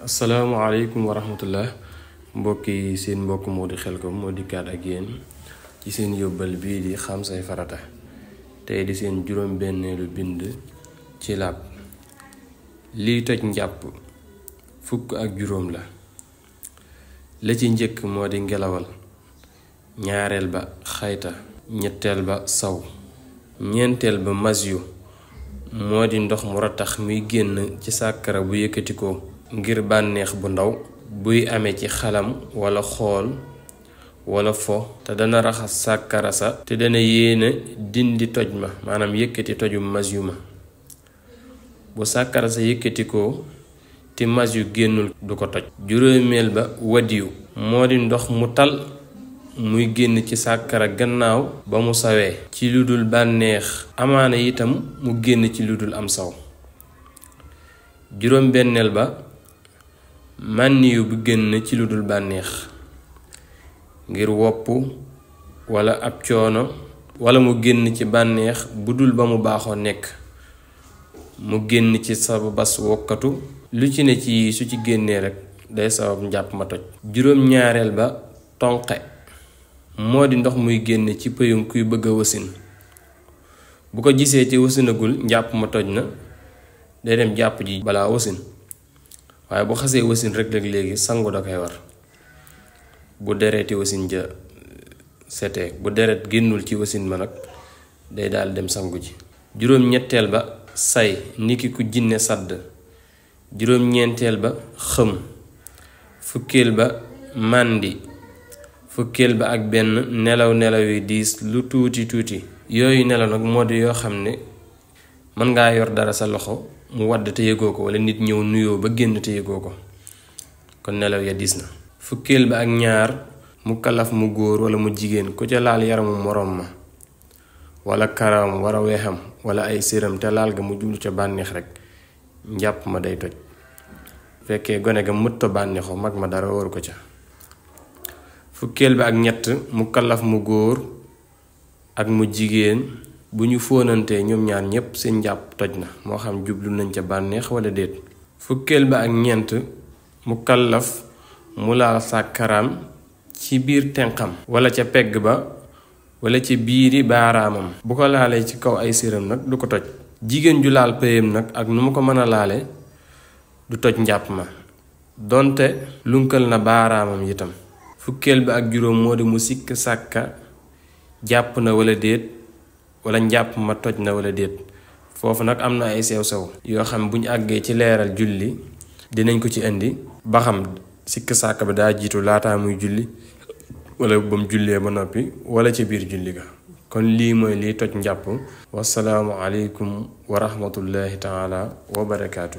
asalaamaaleykum wa rahmatullah mbokki seen mbokk moo di Xelcom moo dikkaat ak yéen ci seen yóbbal bii di xam say farata tey di seen juróom-benneelu bind ci laab. liy toj njàpp fukk ak juróom la ci njëkk moo di ngelawal, ñaareel ba xayta, ñetteel ba saw, ñeenteel ba masyu moo di ndox mu ratax muy génn ci sàkkara bu yëkkatikoo ngir bànneex bu ndaw buy amee ci xalam wala xool wala fo te dana raxas sàkkara sa te dana yéena dindi toj ma maanaam yëkkati toju masyu ma. bu sàkkara sa yëkkatikoo te masyu génnul du ko toj. juróomeel ba wadiyu moo di ndox mu tal muy génn ci sàkkara gannaaw ba mu sawee ci lu dul bànneex, amaana itam mu génn ci lu dul am saw. juróom-benneel ba mànniyu bu génn ci lu dul bànneex ngir wopp wala ab coono wala mu génn ci bànneex bu dul ba mu baaxoo nekk, mu génn ci sabab bas wokkatu, lu ci ne ci su ci génnee rekk day sabab njàpp ma toj. juróom-ñaareel ba tonqe moo di ndox muy génn ci pëyum kuy bëgg a wasin, bu ko gisee ci wasinagul njàpp ma toj na, day dem jàpp ji balaa wasin, waaye bu xasee wasin rek léegi sangu da koy war. bu dereeti wasin ja setee, bu deret génnul ci wasin ma nag day daal dem sangu ji. juróom-ñetteel ba say niki ku jinne sàdd, juróom-ñeenteel ba xëm, fukkeel ba màndi, fukkeel ba ak benn nelaw yu diis lu tuuti yooyu nelaw nag moo di yoo xam ne mën ngaa yor dara sa loxo mu wadd te yëgoo ko, wala nit ñëw nuyoo ba génn te yëgoo ko, kon nelaw ya diis na. fukkeel ba ak ñaar mu kalaf mu góor wala mu jigéen ku ca laal yaramu moroom ma wala karawam wara weexam wala ay séram te laal ga mu jublu ca bànneex rek njàpp ma day toj. fekkee gone ga mutta bànneexoo mag ma dara waru ko ca. fukkeel ba ak ñett mu kalaf mu góor ak mu jigéen bu ñu fóonantee ñoom ñaar ñépp seen njàpp toj na, moo xam jublu nañ ca bànneex wala déet. fukkeel ba ak ñeent mu kallaf mu laal sàkkaraam ci biir tenqam wala ca pegg ba wala ca biiri baaraamam, bu ko laalee ci kaw ay séram nag du ko toj. jigéen ju laal pëyam nag ak nu mu ko mën a laale du toj njàpp ma donte lunkal na baaraamam itam. fukkeel ba ak juróom moo di mu sikk sàkka jàpp na wala déet, wala njàpp ma toj na wala déet. foofu nag am na ay sew-sew yoo xam bu ñu àggee ci leeral julli dinañ ko ci indi ba xam sikk sàkk ba daa jiitu laataa muy julli wala ba mu jullee ba noppi wala ci biir julli ga. kon lii mooy liy toj njàpp. wasalaamu aleykum wa rahmatullahi taala wa barakaatu.